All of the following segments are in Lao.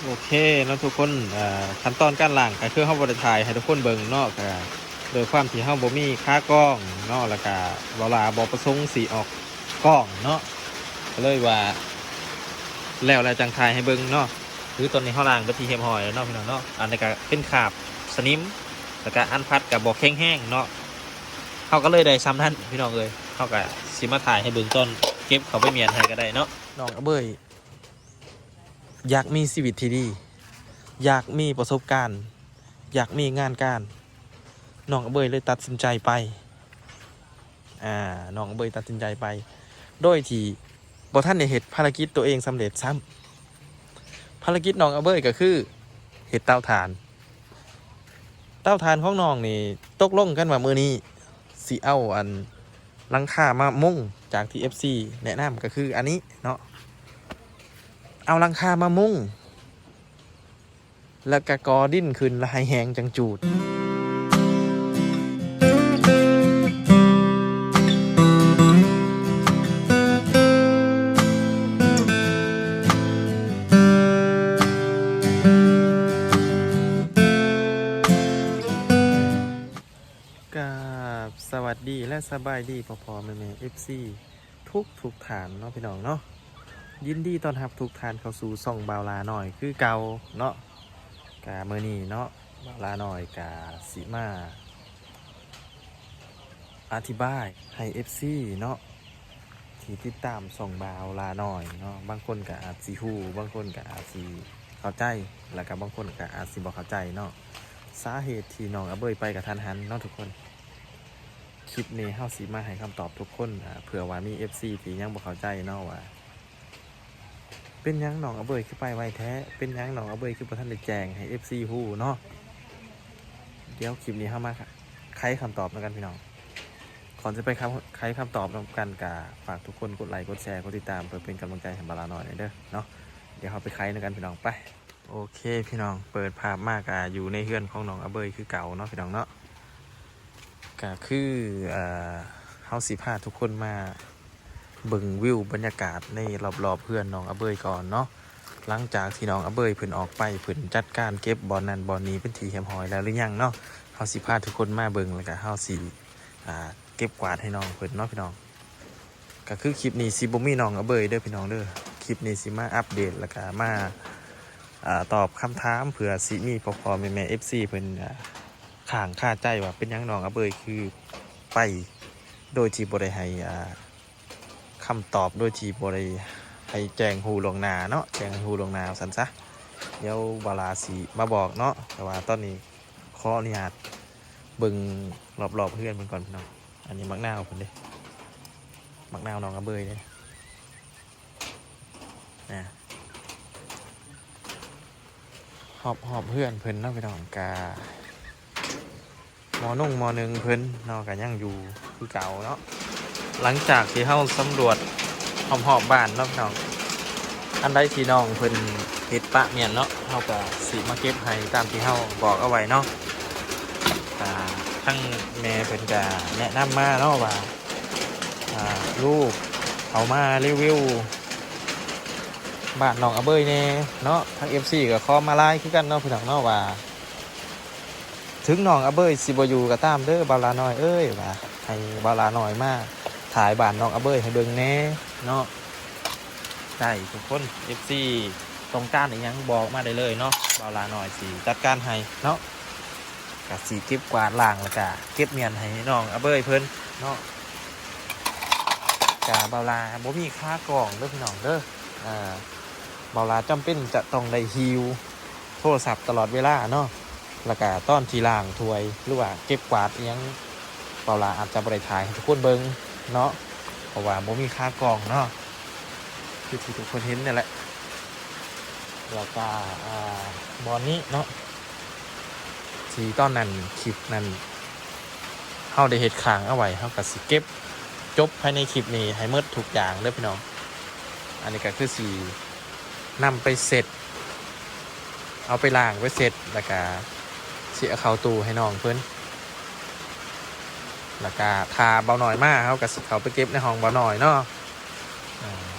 ໂອເຄເນາະທຸກຄົນ ເອີ ຂັ້ນຕອນການລ້າງກໍຄືເຮົາບໍ່ໄດ້ຖ່າຍໃຫ້ທຸກຄົນເບິ່ງເນາະ ກໍໂດຍຄວາມທີ່ເຮົາບໍ່ມີຂາກ້ອງເນາະ ແລ້ວກໍເວົ້າວ່າບໍ່ປະສົງຊິອອກກ້ອງເນາະ ກໍເລີຍວ່າແລ້ວແລ້ວຈັ່ງຖ່າຍໃຫ້ເບິ່ງເນາະ. ຄືຕອນນີ້ເຮົາລ້າງເປັນທີ່ຮຽບຮ້ອຍແລ້ວເນາະພີ່ນ້ອງເນາະ ອັນນີ້ກໍເປັນຄາບສະໜິມ ແລ້ວກໍອັນພັດກໍບໍ່ແຂງແຮງເນາະ ເຮົາກໍເລີຍໄດ້ຊ່ຳນັ້ນພີ່ນ້ອງເອີຍ. ເຮົາກໍຊິມາຖ່າຍໃຫ້ເບິ່ງຕອນເກັບເຂົ້າໄປມ້ຽນໃຫ້ກໍໄດ້ເນາະ. ນ້ອງອະເບີຍ ຢາກມີຊີວິດທີ່ດີ, ຢາກມີປະສົບການ, ຢາກມີງານການ, ນ້ອງອະເບີຍເລີຍຕັດສິນໃຈໄປ. ອາ ນ້ອງອະເບີຍຕັດສິນໃຈໄປ ໂດຍທີ່ບໍ່ທັນໄດ້ເຮັດພາລະກິດຕົວເອງສຳເລັດຊ້ຳ. ພາລະກິດນ້ອງອະເບີຍກໍຄືເຮັດເຕົາຖ່ານ. ເຕົາຖ່ານຂອງນ້ອງນີ້ຕົກລົງກັນວ່າມື້ນີ້ຊິເອົາອັນ ຫຼັງຄາມາມຸງ ຈາກທີ່ເອັຟຊີແນະນຳກໍຄືອັນນີ້ເນາະ ເອົາຫຼັງຄາມາມຸງ ແລ້ວກະກໍ່ດິນຂຶ້ນ ແລ້ວໃຫ້ແຫ້ງຈັ່ງຈູດ. ກາບສະຫວັດດີ ແລະ ສະບາຍດີພໍ່ໆແມ່ໆເອັຟຊີທຸກໆທ່ານເນາະ ພີ່ນ້ອງເນາະ. ຍິນດີຕ້ອນຮັບທຸກທ່ານເຂົ້າສູ່ຊ່ອງບ່າວຫຼ້ານ້ອຍຄືເກົ່າເນາະ. ກະມື້ນີ້ເນາະ ບ່າວຫຼ້ານ້ອຍກະຊິມາອະທິບາຍໃຫ້ເອັຟຊີເນາະ ທີ່ຕິດຕາມຊ່ອງບ່າວຫຼ້ານ້ອຍເນາະ ບາງຄົນກໍອາດຊິຮູ້ ບາງຄົນກໍອາດຊິເຂົ້າໃຈ ແລ້ວກໍບາງຄົນກໍອາດຊິບໍ່ເຂົ້າໃຈເນາະ. ສາເຫດທີ່ນ້ອງອະເບີຍໄປກະທັນຫັນເນາະທຸກຄົນ ຄລິບນີ້ເຮົາຊິມາໃຫ້ຄຳຕອບທຸກຄົນ ອາ ເພື່ອວ່າມີເອັຟຊີທີ່ຍັງບໍ່ເຂົ້າໃຈເນາະວ່າ ເປັນຫຍັງນ້ອງອະເບີຍຄືໄປໄວແທ້? ເປັນຫຍັງນ້ອງອະເບີຍຄືບໍ່ທັນໄດ້ແຈ້ງໃຫ້ເອັຟຊີຮູ້ເນາະ? ດຽວຄລິບນີ້ເຮົາມາໄຂຄຳຕອບນຳກັນພີ່ນ້ອງ. ກ່ອນຈະໄປໄຂຄຳຕອບນຳກັນ ກະຝາກທຸກຄົນກົດໄລ ກົດແຊ ກົດຕິດຕາມ ເພື່ອເປັນກຳລັງໃຈໃຫ້ບ່າວຫຼ້ານ້ອຍແດ່ເດີເນາະ. ດຽວເຮົາໄປໄຂນຳກັນພີ່ນ້ອງ ໄປ. ໂອເຄພີ່ນ້ອງ ເປີດພາບມາກະຢູ່ໃນເຮືອນຂອງນ້ອງອະເບີຍຄືເກົ່າເນາະ ພີ່ນ້ອງເນາະ. ກະຄື ເອີ ເຮົາຊິພາທຸກຄົນມາເບິ່ງວິວບັນຍາກາດໃນລອບໆເຮືອນນ້ອງອະເບີຍກ່ອນເນາະ. ຫຼັງຈາກທີ່ນ້ອງອະເບີຍເພິ່ນອອກໄປ ເພິ່ນຈັດການເກັບບ່ອນນັ້ນບ່ອນນີ້ເປັນທີ່ຮຽບຮ້ອຍແລ້ວຫຼືຍັງເນາະ ເຮົາຊິພາທຸກຄົນມາເບິ່ງ ແລ້ວກະເຮົາຊິ ອ່າ ເກັບກວາດໃຫ້ນ້ອງເພິ່ນເນາະ ພີ່ນ້ອງ. ກະຄືຄລິບນີ້ຊິບໍ່ມີນ້ອງອະເບີຍເດີພີ່ນ້ອງເດີ. ຄລິບນີ້ຊິມາອັບເດດ ແລ້ວກະມາ ອ່າ ຕອບຄຳຖາມ ເພື່ອຊິມີພໍ່ໆແມ່ໆເອັຟຊີເພິ່ນ ອ່າ ຄ້າງຄາໃຈວ່າເປັນຫຍັງນ້ອງອະເບີຍຄືໄປໂດຍທີ່ບໍ່ໄດ້ໃຫ້ ອ່າ ຄຳຕອບ ໂດຍທີ່ບໍ່ໄດ້ໃຫ້ແຈ້ງຮູ້ລ່ວງໜ້າເນາະ ແຈ້ງໃຫ້ຮູ້ລ່ວງໜ້າວ່າຊັ້ນຊະ. ດຽວບ່າວຫຼ້າຊິມາບອກເນາະ ແຕ່ວ່າຕອນນີ້ ຂໍອະນຸຍາດເບິ່ງລອບໆເຮືອນເພິ່ນກ່ອນພີ່ນ້ອງ. ອັນນີ້ໝາກນາວເພິ່ນເດ້ ໝາກນາວນ້ອງອະເບີຍເດ້ ນະ ຮອບໆເຮືອນເພິ່ນເນາະ ພີ່ນ້ອງ. ກະໝໍໜຸ່ງໝໍໜຶ່ງເພິ່ນເນາະ ກະຍັງຢູ່ຄືເກົ່າເນາະ. ຫຼັງຈາກທີ່ເຮົາສຳຫຼວດຮອບໆບ້ານເນາະ ພີ່ນ້ອງ ອັນໃດທີ່ນ້ອງເພິ່ນເຮັດປະມ້ຽນເນາະ ເຮົາກະຊິມາເກັບໃຫ້ຕາມທີ່ເຮົາບອກເອົາໄວ້ເນາະ. ອ່າ ທາງແມ່ເພິ່ນກະແນະນຳມາເນາະວ່າ ອ່າ ລູກເຂົ້າມາຣີວິວບ້ານນ້ອງອະເບີຍແດ່ເນາະ. ທາງເອັຟຊີກະຄອມມາຫຼາຍຄືກັນເນາະ ພີ່ນ້ອງເນາະ ວ່າ ເຖິງນ້ອງອະເບີຍຊິບໍ່ຢູ່ກໍຕາມເດີ ບ່າວຫຼ້ານ້ອຍເອີຍ ວ່າໃຫ້ບ່າວຫຼ້ານ້ອຍມາຖ່າຍບ້ານນ້ອງອະເບີຍໃຫ້ເບິ່ງແດ່ເນາະ. ໄດ້ທຸກຄົນ ເອັຟຊີຕ້ອງການອີ່ຫຍັງບອກມາໄດ້ເລີຍເນາະ ບ່າວຫຼ້ານ້ອຍຊິຈັດການໃຫ້ເນາະ. ກະຊິເກັບກວາດລ້າງ ແລ້ວກະເກັບມ້ຽນໃຫ້ນ້ອງອະເບີຍເພິ່ນເນາະ. ກະບ່າວຫຼ້າບໍ່ມີຂາກ້ອງເດີພີ່ນ້ອງເດີ ອ່າ ບ່າວຫຼ້າຈຳເປັນຈະຕ້ອງໄດ້ຫິ້ວ ໂທລະສັບຕະຫຼອດເວລາເນາະ. ແລ້ວກະຕອນທີ່ລ້າງຖ້ວຍ ຫຼືວ່າເກັບກວາດອີ່ຫຍັງ ບ່າວຫຼ້າອາດຈະບໍ່ໄດ້ຖ່າຍໃຫ້ທຸກຄົນເບິ່ງເນາະ ເພາະວ່າບໍ່ມີຂາກ້ອງເນາະ ຄືທີ່ທຸກຄົນເຫັນນັ້ນແຫຼະ. ແລ້ວກະ ອ່າ ບ່ອນນີ້ເນາະ ທີ່ຕອນນັ້ນ ຄລິບນັ້ນ ເຮົາໄດ້ເຮັດຄ້າງເອົາໄວ້ ເຮົາກະຊິເກັບຈົບພາຍໃນຄລິບນີ້ໃຫ້ໝົດທຸກຢ່າງເດີພີ່ນ້ອງ. ອັນນີ້ກະຄືຊິນຳໄປເຊັດ ເອົາໄປລ້າງໄປເຊັດ ແລ້ວກະຊິເອົາເຂົ້າຕູ້ໃຫ້ນ້ອງເພິ່ນ ແລ້ວກະຖ້າບ່າວນ້ອຍມາ ເຮົາກະຊິເຂົ້າໄປເກັບໃນຫ້ອງບ່າວນ້ອຍເນາະ. ອ່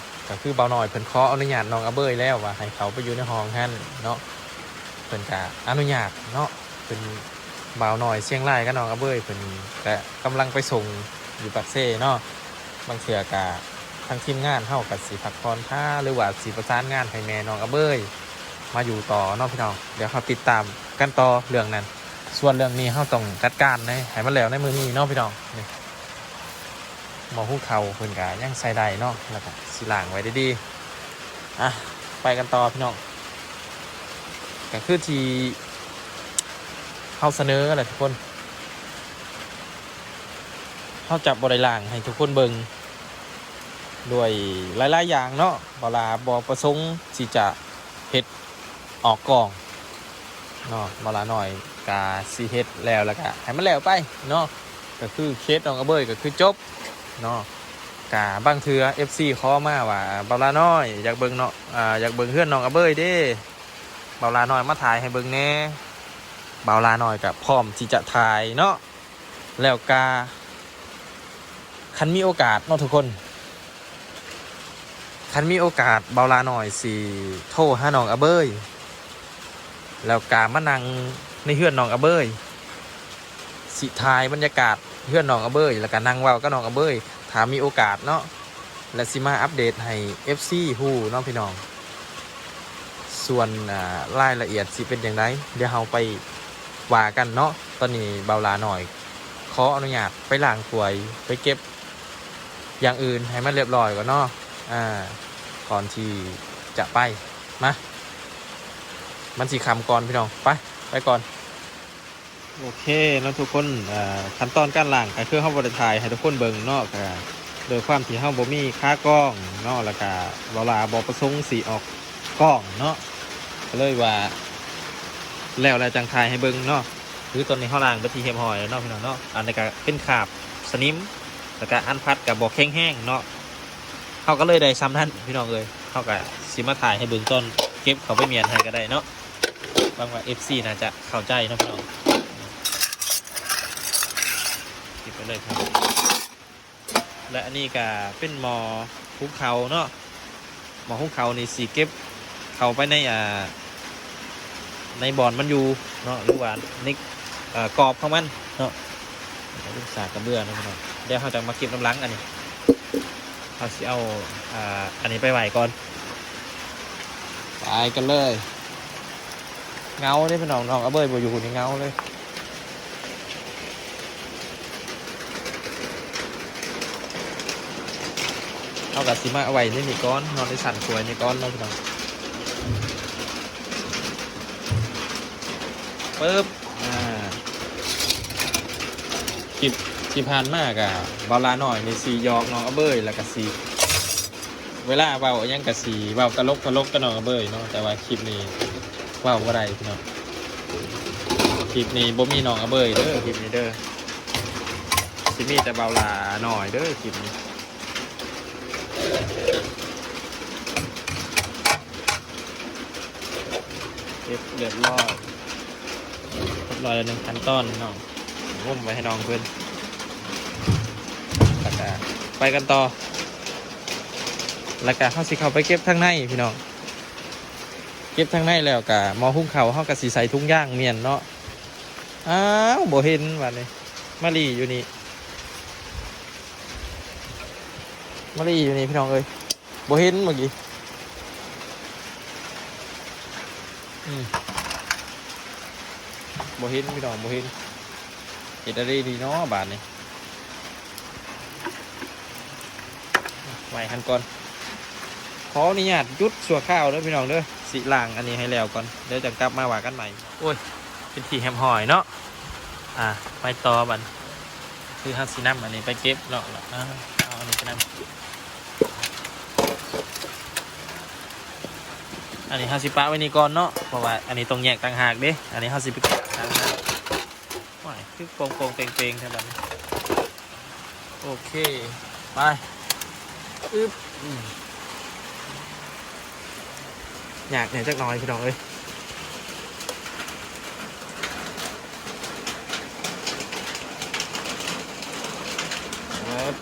າ ກໍຄືບ່າວນ້ອຍເພິ່ນຂໍອະນຸຍາດນ້ອງອາເບີຍແລ້ວ ວ່າໃຫ້ເຂົ້າໄປຢູ່ໃນຫ້ອງຫັ້ນເນາະ ເພິ່ນກໍອະນຸຍາດເນາະ. ເພິ່ນ ບ່າວນ້ອຍຊຽງລາຍກັບນ້ອງອາເບີຍ ເພິ່ນກະກຳລັງໄປສົ່ງຢູ່ປາກເຊເນາະ. ບາງເທື່ອກະທາງທີມງານເຮົາກະຊິພັກຜ່ອນທ່າ ຫຼືວ່າຊິປະສານງານໃຫ້ແມ່ນ້ອງອາເບີຍມາຢູ່ຕໍ່ເນາະພີ່ນ້ອງ. ດຽວເຮົາຕິດຕາມກັນຕໍ່ເລື່ອງນັ້ນ. ສ່ວນເລື່ອງນີ້ເຮົາຕ້ອງຈັດການໃນ ໃຫ້ມັນແລ້ວໃນມື້ນີ້ເນາະພີ່ນ້ອງ. ນີ້ ໝໍ້ຫຸງເຂົ້າເພິ່ນກະຍັງໃຊ້ໄດ້ເນາະ ແລ້ວກະຊິລ້າງໄວ້ດີໆ. ອ່ະ ໄປກັນຕໍ່ພີ່ນ້ອງ. ກະຄືທີ່ເຮົາສະເໜີແຫຼະທຸກຄົນ ເຮົາຈະບໍ່ໄດ້ລ້າງໃຫ້ທຸກຄົນເບິ່ງ ດ້ວຍຫຼາຍໆຢ່າງເນາະ. ບ່າວຫຼ້າບໍ່ປະສົງທີ່ຈະເຮັດອອກກ້ອງເນາະ. ບ່າວຫຼ້ານ້ອຍກະຊິເຮັດແລ້ວ ແລ້ວກະໃຫ້ມັນແລ້ວໄປເນາະ. ກະຄືເຄສນ້ອງອາເບີຍກະຄືຈົບເນາະ. ກະບາງເທື່ອເອັຟຊີຂໍມາວ່າ ບ່າວຫຼ້ານ້ອຍ ຢາກເບິ່ງເນາະ ອາ ຢາກເບິ່ງເຮືອນນ້ອງອາເບີຍເດ້ ບ່າວຫຼ້ານ້ອຍມາຖ່າຍໃຫ້ເບິ່ງແດ່. ບ່າວຫຼ້ານ້ອຍກະພ້ອມທີ່ຈະຖ່າຍເນາະ. ແລ້ວກະ ຄັນມີໂອກາດເນາະທຸກຄົນ ຄັນມີໂອກາດ ບ່າວຫຼ້ານ້ອຍຊິໂທຫານ້ອງອາເບີຍ ແລ້ວກະມານັ່ງໃນເຮືອນນ້ອງອາເບີຍ ຊິຖ່າຍບັນຍາກາດເຮືອນນ້ອງອາເບີຍ ແລ້ວກະນັ່ງເວົ້າກັບນ້ອງອາເບີຍ ຖ້າມີໂອກາດເນາະ. ແລະ ຊິມາອັບເດດໃຫ້ເອັຟຊີຮູ້ເນາະພີ່ນ້ອງ. ສ່ວນ ອາ ລາຍລະອຽດຊິເປັນຈັ່ງໃດ ດຽວເຮົາໄປວ່າກັນເນາະ. ຕອນນີ້ບ່າວຫຼ້ານ້ອຍຂໍອະນຸຍາດໄປລ້າງຖ້ວຍ ໄປເກັບຢ່າງອື່ນໃຫ້ມັນລຽບຮ້ອຍກ່ອນເນາະ ອາ ກ່ອນທີ່ຈະໄປ. ມາ ມັນຊິຄ່ຳກ່ອນພີ່ນ້ອງ ໄປ ໄປກ່ອນ. ໂອເຄເນາະທຸກຄົນ ເອີ ຂັ້ນຕອນການລ້າງກໍຄືເຮົາບໍ່ໄດ້ຖ່າຍໃຫ້ທຸກຄົນເບິ່ງເນາະ ກໍໂດຍຄວາມທີ່ເຮົາບໍ່ມີຂາກ້ອງເນາະ ແລ້ວກໍເວົ້າວ່າບໍ່ປະສົງຊິອອກກ້ອງເນາະ ກໍເລີຍວ່າແລ້ວແລ້ວຈັ່ງຖ່າຍໃຫ້ເບິ່ງເນາະ. ຄືຕອນນີ້ເຮົາລ້າງເປັນທີ່ຮຽບຮ້ອຍແລ້ວເນາະພີ່ນ້ອງເນາະ. ອັນນີ້ກໍເປັນຄາບສະໜິມ ແລ້ວກໍອັນພັດກໍບໍ່ແຂງແຮງເນາະ ເຮົາກໍເລີຍໄດ້ຊ່ຳນັ້ນພີ່ນ້ອງເອີຍ. ເຮົາກໍຊິມາຖ່າຍໃຫ້ເບິ່ງຕອນເກັບເຂົ້າໄປມ້ຽນໃຫ້ກໍໄດ້ເນາະ. ຫວັງວ່າເອັຟຊີໜ້າຈະເຂົ້າໃຈເນາະພີ່ນ້ອງ ເກັບໄປເລີຍຄັບ. ແລະ ອັນນີ້ກະເປັນໝໍ້ຫຸງເຂົ້າເນາະ ໝໍ້ຫຸງເຂົ້ານີ້ຊິເກັບເຂົ້າໄປໃນ ອ່າ ໃນບ່ອນມັນຢູ່ເນາະ ຫຼືວ່າໃນ ເອີ ກອບຂອງມັນເນາະ. ເປັນສາກກະເບື້ອງເນາະພີ່ນ້ອງ. ດຽວເຮົາຈະມາເກັບນຳຫຼັງ ອັນນີ້ເຮົາຊິເອົາ ອ່າ ອັນນີ້ໄປໄວ້ກ່ອນ. ໄປກັນເລີຍ. ເຫງົາເດ້ພີ່ນ້ອງ ນ້ອງອາເບີຍບໍ່ຢູ່ນີ້ເຫງົາເລີຍ. ເຮົາກໍຊິມາໄວ້ໃນນີ້ກ່ອນເນາະ ໃນຊັ້ນຖ້ວຍນີ້ກ່ອນເນາະພີ່ນ້ອງ. ປຶບ ອ່າ ຄລິບທີ່ຜ່ານມາກໍບ່າວຫຼ້ານ້ອຍນີ້ຊິຫຍອກນ້ອງອາເບີຍ ແລ້ວກໍຊິ ເວລາເວົ້າອີ່ຫຍັງກະຊິເວົ້າຕະຫຼົກຕະຫຼົກກັບນ້ອງອາເບີຍເນາະ ແຕ່ວ່າຄລິບນີ້ເວົ້າບໍ່ໄດ້ພີ່ນ້ອງ. ຄລິບນີ້ບໍ່ມີນ້ອງອາເບີຍເດີ ຄລິບນີ້ເດີ ຊິມີແຕ່ບ່າວຫຼ້ານ້ອຍເດີ ຄລິບນີ້. ເກັບຮຽບຮ້ອຍ ຮຽບຮ້ອຍແລ້ວ ໜຶ່ງຂັ້ນຕອນເນາະ ງຸ້ມໄວ້ໃຫ້ນ້ອງເພິ່ນ ແລ້ວກະໄປກັນຕໍ່. ແລ້ວກະເຮົາຊິເຂົ້າໄປເກັບທາງໃນພີ່ນ້ອງ ເກັບທາງໃນແລ້ວກະໝໍ້ຫຸງເຂົ້າເຮົາກະຊິໃສ່ຖົງຢາງມ້ຽນເນາະ. ອ້າວ ບໍ່ເຫັນບາດນີ້ ມາລີ້ຢູ່ນີ້ ມາລີ້ຢູ່ນີ້ພີ່ນ້ອງເອີຍ. ບໍ່ເຫັນເມື່ອກີ້ ອືມ ບໍ່ເຫັນພີ່ນ້ອງ ບໍ່ເຫັນ. ເຮັດແນວໃດດີເນາະບາດນີ້ ໄວ້ຫັ້ນກ່ອນ. ຂໍອະນຸຍາດຢຸດຊົ່ວຄາວເດີພີ່ນ້ອງເດີ ຊິລ້າງອັນນີ້ໃຫ້ແລ້ວກ່ອນ ດຽວຈັ່ງກັບມາວ່າກັນໃໝ່. ໂອ້ຍ ເປັນທີ່ຮຽບຮ້ອຍເນາະ. ອ່າ ໄປຕໍ່ບັດ ຄືເຮົາຊິນຳອັນນີ້ໄປເກັບເນາະ ແລ້ວ ອ່າ ເອົາອັນນີ້ໄປນຳ. ອັນນີ້ເຮົາຊິປະໄວ້ນີ້ກ່ອນເນາະ ເພາະວ່າອັນນີ້ຕ້ອງແຍກຕ່າງຫາກເດ້. ອັນນີ້ເຮົາຊິໄປເກັບຕ່າງຫາກ. ໂອ້ຍ ຄືໂປ່ງໆເປັງໆແທ້ບັດນີ້. ໂອເຄ ໄປ ອຶບ ອືມ ຍາກແດ່ຈັກໜ້ອຍພີ່ນ້ອງເອີຍ. ເອີບ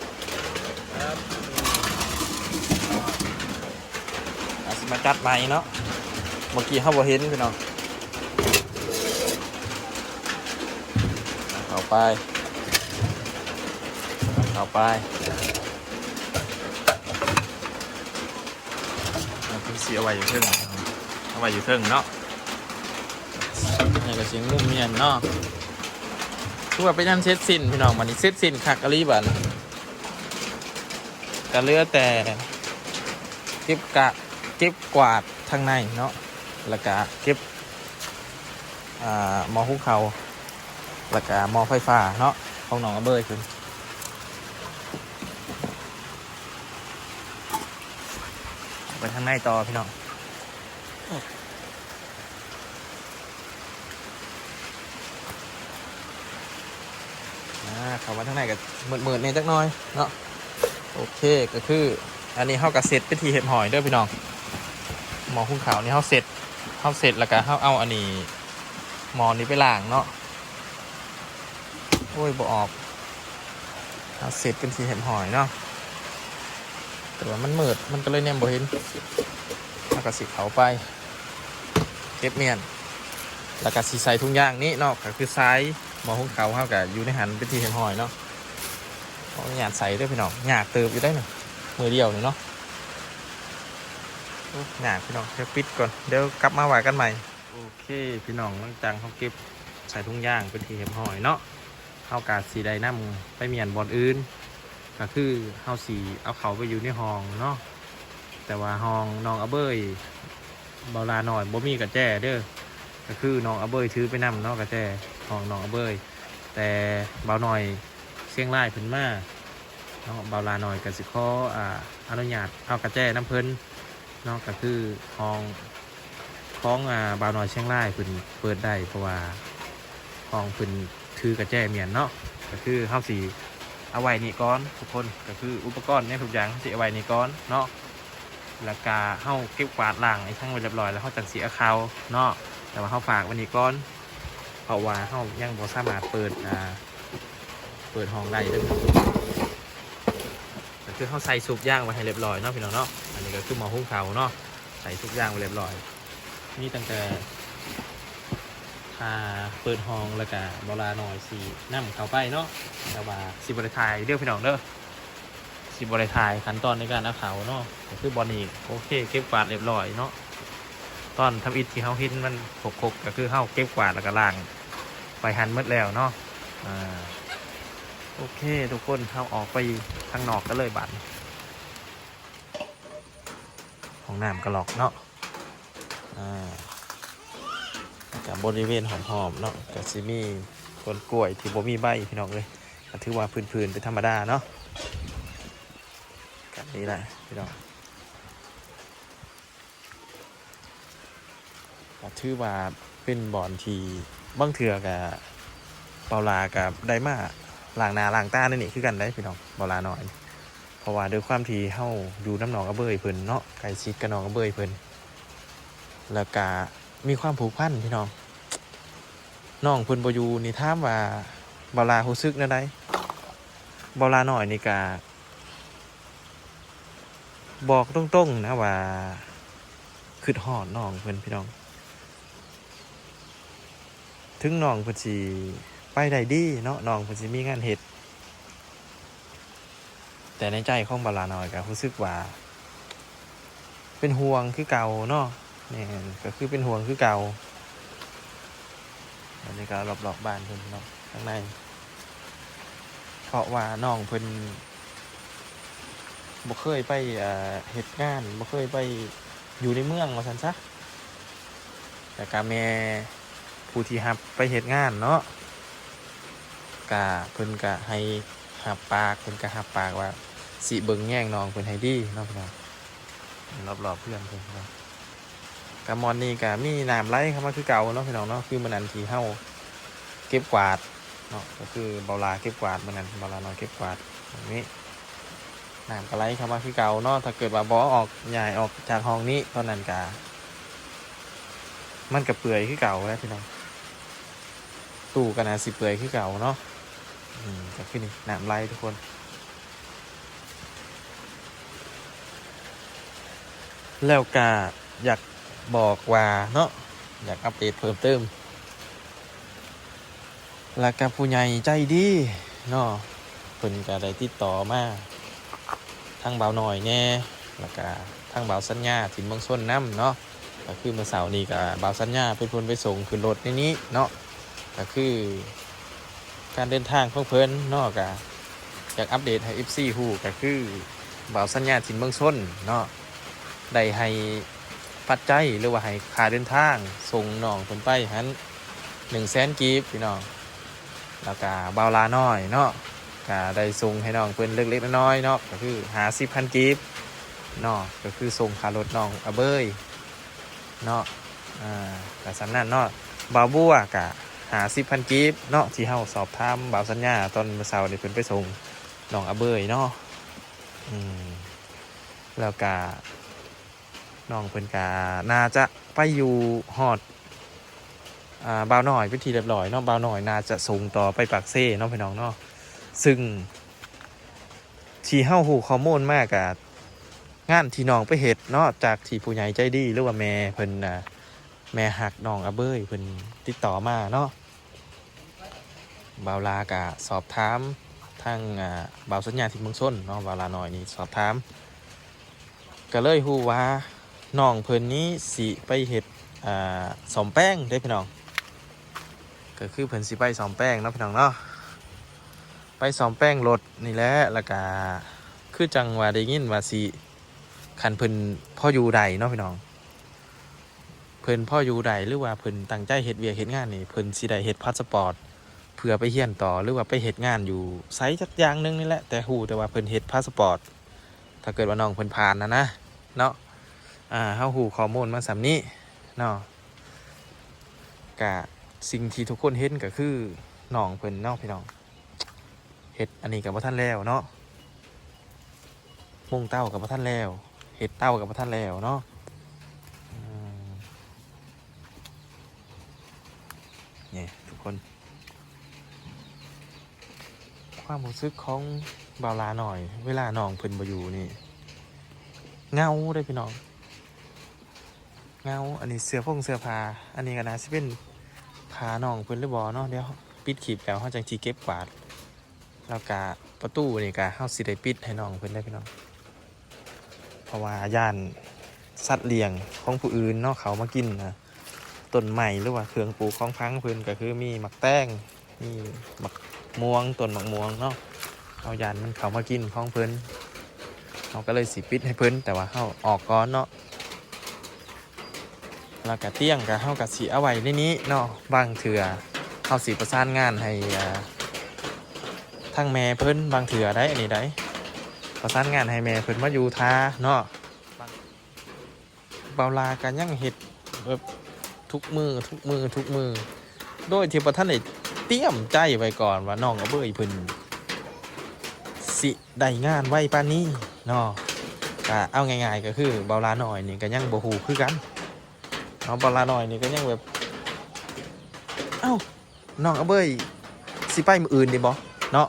ເອີບ ກັດໃໝ່ເນາະ ເມື່ອກີ້ເຮົາບໍ່ເຫັນພີ່ນ້ອງ. ເຂົ້າໄປ ເຂົ້າໄປ ເຮົາຊິເອົາໄວ້ຢູ່ເທິງ ເອົາໄວ້ຢູ່ເທິງເນາະ. ອັນນີ້ກໍຊິງຸ້ມມຽນເນາະ ຄືວ່າເປັນອັນເສັດສິ້ນພີ່ນ້ອງ. ບັດນີ້ເສັດສິ້ນຄັກອີ່ຫຼີບັດນີ້ ກໍເຫຼືອແຕ່ເກັບກະ ເກັບກວາດທາງໃນເນາະ ແລ້ວກະເກັບ ອ່າ ໝໍ້ຫຸງເຂົ້າ ແລ້ວກະໝໍ້ໄຟຟ້າເນາະ ຂອງນ້ອງອາເບີຍເພິ່ນ. ໄປທາງໃນຕໍ່ພີ່ນ້ອງ. ອ່າ ເຂົ້າມາທາງໃນກໍມືດໆແດ່ຈັກໜ້ອຍເນາະ. ໂອເຄ ກໍຄືອັນນີ້ເຮົາກໍເສັດເປັນທີ່ຮຽບຮ້ອຍເດີພີ່ນ້ອງ. ໝໍ້ຫຸງເຂົ້ານີ້ເຮົາເສັດ ເຮົາເສັດແລ້ວກໍເຮົາເອົາອັນນີ້ ໝໍ້ນີ້ໄປລ້າງເນາະ. ໂອ້ຍ ບໍ່ອອກ ເຮົາເສັດເປັນທີ່ຮຽບຮ້ອຍເນາະ ແຕ່ວ່າມັນມືດ ມັນກໍເລີຍແນມບໍ່ເຫັນ. ເຮົາກໍຊິເຂົ້າໄປ ເກັບມ້ຽນ ແລ້ວກໍຊິໃສ່ຖົງຢາງນີ້ເນາະ ກໍຄືຊາຍ ໝໍ້ຫຸງເຂົ້າເຮົາກໍຢູ່ໃນຫັ້ນເປັນທີ່ຮຽບຮ້ອຍເນາະ. ຂໍອະນຸຍາດໃສ່ເດີພີ່ນ້ອງ ຍາກເຕີບຢູ່ໄດ໋ນີ້ ມື້ດຽວນີ້ເນາະ. ໂອ້ ຍາກພີ່ນ້ອງ ດຽວປິດກ່ອນ ດຽວກັບມາວ່າກັນໃໝ່. ໂອເຄພີ່ນ້ອງ ຫຼັງຈາກເຮົາເກັບໃສ່ຖົງຢາງເປັນທີ່ຮຽບຮ້ອຍເນາະ ເຮົາກໍຊິໄດ້ນຳໄປມ້ຽນບ່ອນອື່ນ ກໍຄືເຮົາຊິເອົາເຂົ້າໄປຢູ່ໃນຫ້ອງເນາະ. ແຕ່ວ່າຫ້ອງນ້ອງອາເບີຍ ບ່າວຫຼ້ານ້ອຍບໍ່ມີກະແຈເດີ ກໍຄືນ້ອງອາເບີຍຖືໄປນຳເນາະ ກະແຈຫ້ອງນ້ອງອາເບີຍ. ແຕ່ບ່າວນ້ອຍຊຽງລາຍເພິ່ນມາເນາະ ບ່າວຫຼ້ານ້ອຍກໍຊິຂໍ ອາ ອະນຸຍາດເອົາກະແຈນຳເພິ່ນເນາະ ກໍຄືຫ້ອງຂອງ ອາ ບ່າວນ້ອຍຊຽງລາຍເພິ່ນເປີດໄດ້ ເພາະວ່າຫ້ອງເພິ່ນຖືກະແຈມ້ຽນເນາະ. ກໍຄືເຮົາຊິເອົາໄວ້ນີ້ກ່ອນທຸກຄົນ ກໍຄືອຸປະກອນຫຍັງທຸກຢ່າງເຮົາຊິເອົາໄວ້ນີ້ກ່ອນເນາະ. ແລ້ວກະເຮົາເກັບກວາດລ້າງອີ່ຫຍັງໄວ້ຮຽບຮ້ອຍແລ້ວ ເຮົາຈັ່ງຊິເອົາເຂົ້າເນາະ. ແຕ່ວ່າເຮົາຝາກໄວ້ນີ້ກ່ອນ ເພາະວ່າເຮົາຍັງບໍ່ສາມາດເປີດ ອາ ເປີດຫ້ອງໄດ້ເດີ. ກໍຄືເຮົາໃສ່ຊຸບຢາງໄວ້ໃຫ້ຮຽບຮ້ອຍເນາະພີ່ນ້ອງເນາະ. ອັນນີ້ກໍຄືໝໍ້ຫຸງເຂົ້າເນາະ ໃສ່ຊຸບຢາງໄວ້ຮຽບຮ້ອຍ. ມີຕັ້ງແຕ່ຖ້າເປີດຫ້ອງ ແລ້ວກະບ່າວຫຼ້ານ້ອຍຊິນຳເຂົ້າໄປເນາະ ແຕ່ວ່າຊິບໍ່ໄດ້ຖ່າຍເດີພີ່ນ້ອງເດີ. ຊິບໍ່ໄດ້ຖ່າຍຂັ້ນຕອນໃນການເອົາເຂົ້າເນາະ. ກໍຄືບ່ອນນີ້ ໂອເຄ ເກັບກວາດຮຽບຮ້ອຍເນາະ. ຕອນທຳອິດທີ່ເຮົາເຫັນມັນຄົກໆ ກໍຄືເຮົາເກັບກວາດແລ້ວກໍລ້າງໄປຫັ້ນໝົດແລ້ວເນາະ. ອາ ໂອເຄທຸກຄົນ ເຮົາອອກໄປທາງນອກກັນເລີຍບາດນີ້. ຫ້ອງນ້ຳກໍລັອກເນາະ. ອາ ກະບໍລິເວນຮອບໆເນາະ ກະຊິມີຕົ້ນກ້ວຍທີ່ບໍ່ມີໃບພີ່ນ້ອງເອີຍ ກະຖືວ່າພື້ນໆເປັນທຳມະດາເນາະ. ກະນີ້ແຫຼະພີ່ນ້ອງ ກະຖືວ່າເປັນບ່ອນທີ່ບາງເທື່ອກະ ບ່າວຫຼ້າກະໄດ້ມາລ້າງໜ້າລ້າງຕາໃນນີ້ຄືກັນໄດ໋ພີ່ນ້ອງ ບ່າວຫຼ້ານ້ອຍ. ເພາະວ່າດ້ວຍຄວາມທີ່ເຮົາຢູ່ນຳນ້ອງອາເບີຍເພິ່ນເນາະ ໃກ້ຊິດກັບນ້ອງອາເບີຍເພິ່ນ ແລ້ວກະມີຄວາມຜູກພັນພີ່ນ້ອງ. ນ້ອງເພິ່ນບໍ່ຢູ່ນີ້ ຖາມວ່າບ່າວຫຼ້າຮູ້ສຶກແນວໃດ? ບ່າວຫຼ້ານ້ອຍນີ້ກະບອກຕົງໆນະວ່າຄຶດຮອດນ້ອງເພິ່ນພີ່ນ້ອງ. ເຖິງນ້ອງເພິ່ນຊິໄປໄດ້ດີເນາະ ນ້ອງເພິ່ນຊິມີງານເຮັດ ແຕ່ໃນໃຈຂອງບ່າວຫຼ້ານ້ອຍກໍຮູ້ສຶກວ່າເປັນຫ່ວງຄືເກົ່າເນາະ. ແມ່ນ ກໍຄືເປັນຫ່ວງຄືເກົ່າ. ອັນນີ້ກໍລອບໆບ້ານເພິ່ນເນາະ ທາງໃນ ເພາະວ່ານ້ອງເພິ່ນບໍ່ເຄີຍໄປ ເອີ ເຮັດງານ ບໍ່ເຄີຍໄປຢູ່ໃນເມືອງວ່າຊັ້ນຊະ. ແລ້ວກະແມ່ຜູ້ທີ່ຮັບໄປເຮັດງານເນາະ ກະເພິ່ນກະໃຫ້ຮັບປາກ ເພິ່ນກະຮັບປາກວ່າຊິເບິ່ງແຍງນ້ອງເພິ່ນໃຫ້ດີເນາະພີ່ນ້ອງ. ລອບໆເຮືອນເພິ່ນເນາະ ກະບ່ອນນີ້ກະມີນ້ຳໄຫຼເຂົ້າມາຄືເກົ່າເນາະພີ່ນ້ອງເນາະ. ຄືມື້ນັ້ນທີ່ເຮົາເກັບກວາດເນາະ ກໍຄືບ່າວຫຼ້າເກັບກວາດ ມື້ນັ້ນບ່າວຫຼ້ານ້ອຍເກັບກວາດ ນີ້ ນ້ຳກໍໄຫຼເຂົ້າມາຄືເກົ່າເນາະ. ຖ້າເກີດວ່າບໍ່ເອົາອອກ ຍ້າຍອອກຈາກຫ້ອງນີ້ ຕອນນັ້ນກະ ມັນກະເປື່ອຍຄືເກົ່າແຫຼະພີ່ນ້ອງ ຕູ້ກໍໜ້າຊິເປື່ອຍຄືເກົ່າເນາະ. ອືມ ກໍຄືນີ້ ນ້ຳໄຫຼທຸກຄົນ. ແລ້ວກະ ຢາກບອກວ່າເນາະ ຢາກອັບເດດເພີ່ມເຕີມ ແລ້ວກະຜູ້ໃຫຍ່ໃຈດີເນາະ ເພິ່ນກະໄດ້ຕິດຕໍ່ມາທາງບ່າວນ້ອຍແດ່ ແລ້ວກະທາງບ່າວສັນຍາ ຖິ່ນເມືອງຊົນນຳເນາະ. ກະຄືມື້ເຊົ້ານີ້ກະບ່າວສັນຍາເປັນຄົນໄປສົ່ງຂຶ້ນລົດໃນນີ້ເນາະ ກະຄື ການເດີນທາງຂອງເພິ່ນເນາະ ກະຢາກອັບເດດໃຫ້ເອັຟຊີຮູ້ ກະຄືບ່າວສັນຍາ ຖິ່ນເມືອງຊົນເນາະ ໄດ້ໃຫ້ປັດໄຈ ຫຼືວ່າໃຫ້ຄ່າເດີນທາງສົ່ງນ້ອງເພິ່ນໄປຫັ້ນ ໜຶ່ງແສນກີບພີ່ນ້ອງ. ແລ້ວກະບ່າວຫຼ້ານ້ອຍເນາະ ກະໄດ້ສົ່ງໃຫ້ນ້ອງເພິ່ນເລັກໆນ້ອຍໆເນາະ ກະຄືຫ້າສິບພັນກີບເນາະ ກະຄືສົ່ງຄ່າລົດນ້ອງອະເບີຍ ເນາະ ອ່າ ກະສ່ຳນັ້ນເນາະ. ບ່າວບົວກະຫ້າສິບພັນກີບເນາະ ທີ່ເຮົາສອບຖາມບ່າວສັນຍາຕອນມື້ເຊົ້ານີ້ ເພິ່ນໄປສົ່ງນ້ອງອະເບີຍເນາະ ອືມ ແລ້ວກະນ້ອງເພິ່ນກະໜ້າຈະໄປຢູ່ຮອດ ອ່າ ບ່າວນ້ອຍເປັນທີ່ຮຽບຮ້ອຍເນາະ. ບ່າວນ້ອຍໜ້າຈະສົ່ງຕໍ່ໄປປາກເຊເນາະ ພີ່ນ້ອງເນາະ ຊຶ່ງທີ່ເຮົາຮູ້ຂໍ້ມູນມາກະ ງານທີ່ນ້ອງໄປເຮັດເນາະ ຈາກທີ່ຜູ້ໃຫຍ່ໃຈດີ ຫຼືວ່າແມ່ເພິ່ນນະ ແມ່ຮັກນ້ອງອະເບີຍ ເພິ່ນຕິດຕໍ່ມາເນາະ. ບ່າວຫຼ້າກະສອບຖາມທາງ ອ່າ ບ່າວສັນຍາ ທີ່ເມືອງຊົນເນາະ ບ່າວຫຼ້ານ້ອຍນີ້ສອບຖາມ ກະເລີຍຮູ້ວ່ານ້ອງເພິ່ນນີ້ຊິໄປເຮັດ ອ່າ ສ້ອມແປງເດ້ພີ່ນ້ອງ. ກະຄືເພິ່ນຊິໄປສ້ອມແປງເນາະ ພີ່ນ້ອງເນາະ ໄປສ້ອມແປງລົດນີ້ແຫຼະ. ແລ້ວກະຄືຈັ່ງວ່າໄດ້ຍິນວ່າຊິ ຄັນເພິ່ນພໍຢູ່ໄດ້ເນາະ ພີ່ນ້ອງ ເພິ່ນພໍຢູ່ໄດ້ ຫຼືວ່າເພິ່ນຕັ້ງໃຈເຮັດວຽກເຮັດງານນີ້ ເພິ່ນຊິໄດ້ເຮັດພາສະປອດ ເພື່ອໄປຮຽນຕໍ່ ຫຼືວ່າໄປເຮັດງານຢູ່ໃສຈັກຢ່າງໜຶ່ງນີ້ແຫຼະ. ແຕ່ຮູ້ແຕ່ວ່າເພິ່ນເຮັດພາສະປອດ ຖ້າເກີດວ່ານ້ອງເພິ່ນຜ່ານຫັ້ນນະເນາະ ອ່າ ເຮົາຮູ້ຂໍ້ມູນມາສ່ຳນີ້ເນາະ. ກະສິ່ງທີ່ທຸກຄົນເຫັນກະຄືນ້ອງເພິ່ນເນາະ ພີ່ນ້ອງ ເຮັດອັນນີ້ກະບໍ່ທັນແລ້ວເນາະ ມຸງເຕົາກະບໍ່ທັນແລ້ວ ເຮັດເຕົາກະບໍ່ທັນແລ້ວເນາະ. ອືມ ນີ້ທຸກຄົນ ຄວາມຮູ້ສຶກຂອງບ່າວຫຼ້ານ້ອຍ ເວລານ້ອງເພິ່ນບໍ່ຢູ່ນີ້ ເຫງົາເດ້ພີ່ນ້ອງ ເຫງົາ. ອັນນີ້ເສື້ອຜົງເສື້ອຜ້າ ອັນນີ້ກະໜ້າຊິເປັນຜ້ານ້ອງເພິ່ນຫຼືບໍ່ເນາະ ດຽວປິດຄລິບແລ້ວເຮົາຈັ່ງຊິເກັບກວາດ. ແລ້ວກະປະຕູນີ້ກະເຮົາຊິໄດ້ປິດໃຫ້ນ້ອງເພິ່ນເດ້ພີ່ນ້ອງ ເພາະວ່າຢ້ານສັດລ້ຽງຂອງຜູ້ອື່ນເນາະເຂົ້າມາກິນນະ ຕົ້ນໄມ້ ຫຼືວ່າເຄື່ອງປູກຂອງຝັງເພິ່ນ ກະຄືມີໝາກແຕງ ມີໝາກມ່ວງ ຕົ້ນໝາກມ່ວງເນາະ ເຮົາຢ້ານມັນເຂົ້າມາກິນຂອງເພິ່ນ ເຮົາກະເລີຍຊິປິດໃຫ້ເພິ່ນ ແຕ່ວ່າເຮົາອອກກ່ອນເນາະ. ແລ້ວກະຕຽງກະ ເຮົາກະຊິເອົາໄວ້ໃນນີ້ເນາະ ບາງເທື່ອເຮົາຊິປະສານງານໃຫ້ ອ່າ ທາງແມ່ເພິ່ນ ບາງເທື່ອໄດ໋ ອັນນີ້ໄດ໋ ປະສານງານໃຫ້ແມ່ເພິ່ນມາຢູ່ຖ້າເນາະ. ບ່າວຫຼ້າກະຍັງເຮັດແບບທຸກມື້ ທຸກມື້ ທຸກມື້ ໂດຍທີ່ບໍ່ທັນໄດ້ຕຽມໃຈໄວ້ກ່ອນວ່ານ້ອງອະເບີຍເພິ່ນຊິໄດ້ງານໄວປານນີ້ເນາະ. ກະເອົາງ່າຍໆ ກະຄືບ່າວຫຼ້ານ້ອຍນີ້ກະຍັງບໍ່ຮູ້ຄືກັນເນາະ ບ່າວຫຼ້ານ້ອຍນີ້ກະຍັງແບບ ເອົ້າ ນ້ອງອະເບີຍຊິໄປມື້ອື່ນນີ້ບໍ່ເນາະ.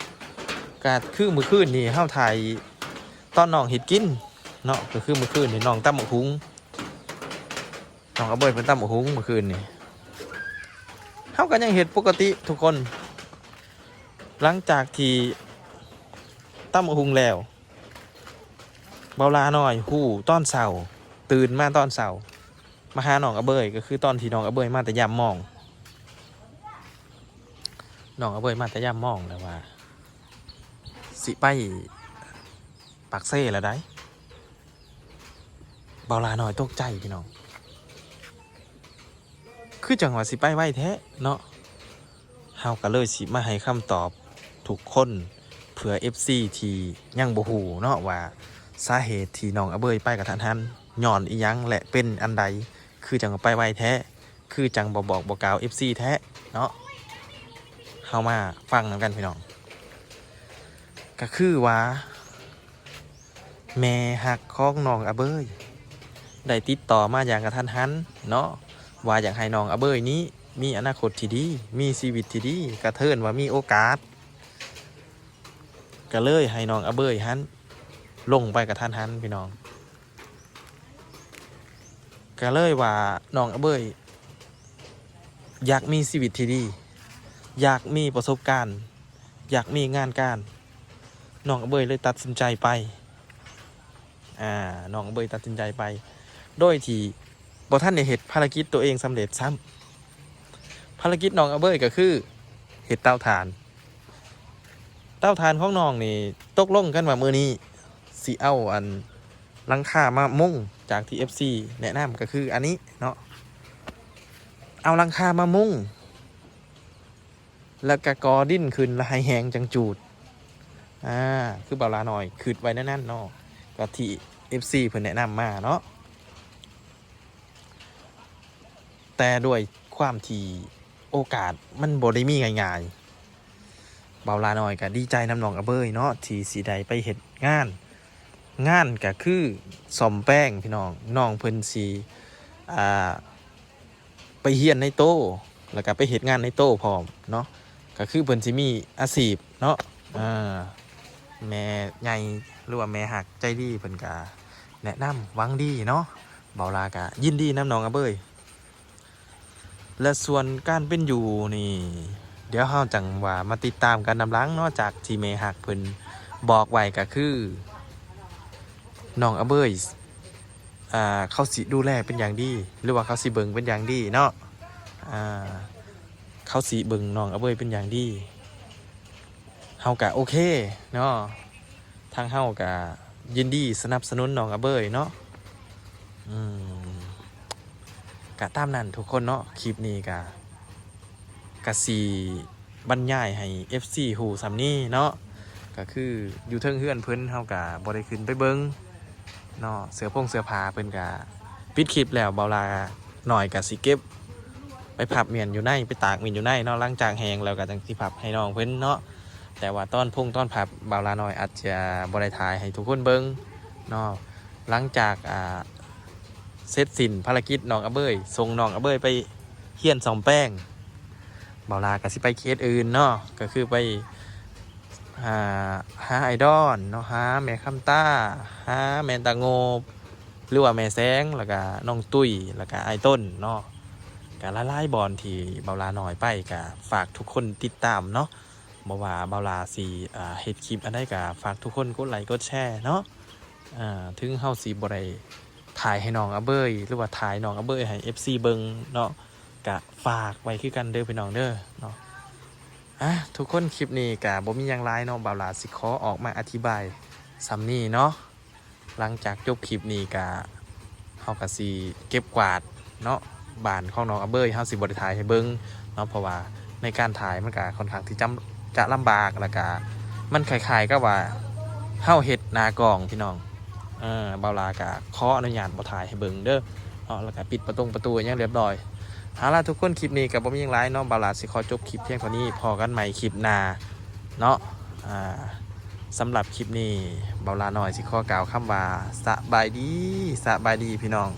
ກະຄືມື້ຄືນນີ້ເຮົາຖ່າຍຕອນນ້ອງເຮັດກິນເນາະ ກະຄືມື້ຄືນນີ້ນ້ອງຕຳບັກຫຸ່ງ ນ້ອງອະເບີຍເພິ່ນຕຳບັກຫຸ່ງມື້ຄືນນີ້ ເຮົາກະຍັງເຮັດປົກກະຕິທຸກຄົນ. ຫຼັງຈາກທີ່ຕຳບັກຫຸ່ງແລ້ວ ບ່າວຫຼ້ານ້ອຍຮູ້ຕອນເຊົ້າ ຕື່ນມາຕອນເຊົ້າ ມາຫານ້ອງອະເບີຍ ກະຄືຕອນທີ່ນ້ອງອະເບີຍມາແຕ່ຍາມມອງ ນ້ອງອະເບີຍມາແຕ່ຍາມມອງແລ້ວວ່າ ຊິໄປປາກເຊແລ້ວໃດ໋. ບ່າວຫຼ້ານ້ອຍຕົກໃຈພີ່ນ້ອງ ຄືຈັ່ງວ່າຊິໄປໄວແທ້ເນາະ. ເຮົາກະເລີຍຊິມາໃຫ້ຄຳຕອບທຸກຄົນ ເພື່ອເອັຟຊີທີ່ຍັງບໍ່ຮູ້ເນາະວ່າ ສາເຫດທີ່ນ້ອງອະເບີຍໄປກະທັນຫັນຍ້ອນອີ່ຫຍັງ ແລະ ເປັນອັນໃດ ຄືຈັ່ງວ່າໄປໄວແທ້ ຄືຈັ່ງບໍ່ບອກບໍ່ກ່າວເອັຟຊີແທ້ເນາະ. ເຮົາມາຟັງນຳກັນພີ່ນ້ອງ ກະຄືວ່າ ແມ່ຮັກຂອງນ້ອງອະເບີຍ ໄດ້ຕິດຕໍ່ມາຢ່າງກະທັນຫັນເນາະ ວ່າຢາກໃຫ້ນ້ອງອະເບີຍນີ້ມີອະນາຄົດທີ່ດີ ມີຊີວິດທີ່ດີ ກະເທີນວ່າມີໂອກາດ ກະເລີຍໃຫ້ນ້ອງອະເບີຍຫັ້ນລົງໄປກະທັນຫັນພີ່ນ້ອງ. ກໍເລີຍວ່ານ້ອງອະເບີຍຢາກມີຊີວິດທີ່ດີ, ຢາກມີປະສົບການ, ຢາກມີງານການ, ນ້ອງອະເບີຍເລີຍຕັດສິນໃຈໄປ. ອາ ນ້ອງອະເບີຍຕັດສິນໃຈໄປ ໂດຍທີ່ບໍ່ທັນໄດ້ເຮັດພາລະກິດຕົວເອງສຳເລັດຊ້ຳ. ພາລະກິດນ້ອງອະເບີຍກໍຄືເຮັດເຕົາຖ່ານ. ເຕົາຖ່ານຂອງນ້ອງນີ້ ຕົກລົງກັນວ່າມື້ນີ້ຊິເອົາອັນຫຼັງຄາມາມຸງ, ຈາກທີ່ເອັຟຊີແນະນຳກໍຄືອັນນີ້ເນາະ, ເອົາຫຼັງຄາມາມຸງ ແລ້ວກໍກໍ່ດິນຂຶ້ນ ແລ້ວໃຫ້ແຫ້ງຈັ່ງຈູດ. ອາ ຄືບ່າວຫຼ້ານ້ອຍຄິດໄວ້ແນວນັ້ນເນາະ, ກໍທີ່ເອັຟຊີເພິ່ນແນະນຳມາເນາະ. ແຕ່ດ້ວຍຄວາມທີ່ໂອກາດມັນບໍ່ໄດ້ມີງ່າຍໆ, ບ່າວຫຼ້ານ້ອຍກໍດີໃຈນຳນ້ອງອະເບີຍເນາະ ທີ່ຊິໄດ້ໄປເຮັດງານ. ງານກໍຄືສ້ອມແປງພີ່ນ້ອງ, ນ້ອງເພິ່ນຊິ ອ່າ ໄປຮຽນໃນໂຕ ແລ້ວກໍໄປເຮັດງານໃນໂຕພ້ອມເນາະ, ກໍຄືເພິ່ນຊິມີອາຊີບເນາະ. ເອີ ແມ່ໃຫຍ່ ຫຼືວ່າແມ່ຮັກໃຈດີເພິ່ນກໍແນະນຳຫວັງດີເນາະ, ບ່າວຫຼ້າກໍຍິນດີນຳນ້ອງອະເບີຍ. ແລະ ສ່ວນການເປັນຢູ່ນີ້ ດຽວເຮົາຈັ່ງວ່າມາຕິດຕາມກັນນຳຫຼັງເນາະ, ຈາກທີ່ແມ່ຮັກເພິ່ນບອກໄວ້ກໍຄື ນ້ອງອະເບີຍ ອ່າ ເຂົາຊິດູແລເປັນຢ່າງດີ ຫຼືວ່າເຂົາຊິເບິ່ງເປັນຢ່າງດີເນາະ. ອ່າ ເຂົາຊິເບິ່ງນ້ອງອະເບີຍເປັນຢ່າງດີ, ເຮົາກະໂອເຄເນາະ, ທາງເຮົາກະຍິນດີສະໜັບສະໜູນນ້ອງອະເບີຍເນາະ. ອືມ ກະຕາມນັ້ນທຸກຄົນເນາະ, ຄລິບນີ້ກະ ກະຊິບັນຍາຍໃຫ້ເອັຟຊີຮູ້ສ່ຳນີ້ເນາະ, ກະຄືຢູ່ເທິງເຮືອນເພິ່ນ ເຮົາກະບໍ່ໄດ້ຂຶ້ນໄປເບິ່ງເນາະ, ເສື້ອຜົງເສື້ອຜ້າເພິ່ນກະປິດຄລິບແລ້ວ, ບ່າວຫຼ້ານ້ອຍກະຊິເກັບໄປພັບມ້ຽນຢູ່ໃນ ໄປຕາກມ້ຽນຢູ່ໃນເນາະ, ຫຼັງຈາກແຫ້ງແລ້ວກະຈັ່ງຊິພັບໃຫ້ນ້ອງເພິ່ນເນາະ. ແຕ່ວ່າຕອນພົງຕອນພັບ ບ່າວຫຼ້ານ້ອຍອາດຈະບໍ່ໄດ້ຖ່າຍໃຫ້ທຸກຄົນເບິ່ງເນາະ. ຫຼັງຈາກ ອ່າ ເສັດສິ້ນພາລະກິດນ້ອງອະເບີຍ ສົ່ງນ້ອງອະເບີຍໄປຮຽນສ້ອມແປງ, ບ່າວຫຼ້າກໍຊິໄປເຂດອື່ນເນາະ, ກໍຄືໄປ ຫາ ຫາອ້າຍດອນເນາະ, ຫາແມ່ຄຳຕາ, ຫາແມ່ຕາໂງບ ຫຼືວ່າແມ່ແສງ, ແລ້ວກະນ້ອງຕຸ້ຍ, ແລ້ວກະອ້າຍຕົ້ນເນາະ. ກະຫຼາຍໆບ່ອນທີ່ບ່າວຫຼ້ານ້ອຍໄປ ກະຝາກທຸກຄົນຕິດຕາມເນາະ. ບໍ່ວ່າບ່າວຫຼ້າຊິ ອ່າ ເຮັດຄລິບອັນໃດ ກະຝາກທຸກຄົນກົດໄລກົດແຊເນາະ. ເຖິງເຮົາຊິບໍ່ໄດ້ຖ່າຍໃຫ້ນ້ອງອະເບີຍ ຫຼືວ່າຖ່າຍນ້ອງອະເບີຍໃຫ້ເອັຟຊີເບິ່ງເນາະ, ກະຝາກໄວ້ຄືກັນເດີພີ່ນ້ອງເດີເນາະ. ອາ ທຸກຄົນ ຄລິບນີ້ກະບໍ່ມີຫຍັງຫຼາຍເນາະ, ບ່າວຫຼ້າຊິຂໍອອກມາອະທິບາຍສ່ຳນີ້ເນາະ. ຫຼັງຈາກຈົບຄລິບນີ້ກະ ເຮົາກະຊິເກັບກວາດເນາະ, ບ້ານຂອງນ້ອງອະເບີຍ ເຮົາຊິບໍ່ໄດ້ຖ່າຍໃຫ້ເບິ່ງເນາະ, ເພາະວ່າໃນການຖ່າຍມັນກະຄ່ອນຂ້າງທີ່ຈຳ ຈະລຳບາກ, ແລ້ວກະມັນຄ້າຍໆກັບວ່າເຮົາເຮັດໜ້າກ້ອງພີ່ນ້ອງ. ເອີ ບ່າວຫຼ້າກະຂໍອະນຸຍາດບໍ່ຖ່າຍໃຫ້ເບິ່ງເດີເນາະ, ແລ້ວກະປິດປະຕົງປະຕູຫຍັງຮຽບຮ້ອຍ. ເອົາລະທຸກຄົນ ຄລິບນີ້ກະບໍ່ມີຫຍັງຫຼາຍເນາະ, ບ່າວຫຼ້າຊິຂໍຈົບຄລິບພຽງເທົ່ານີ້, ພໍ້ກັນໃໝ່ຄລິບໜ້າເນາະ. ອາ ສຳລັບຄລິບນີ້ ບ່າວຫຼ້ານ້ອຍຊິຂໍກ່າວຄຳວ່າ ສະບາຍດີ ສະບາຍດີພີ່ນ້ອງ.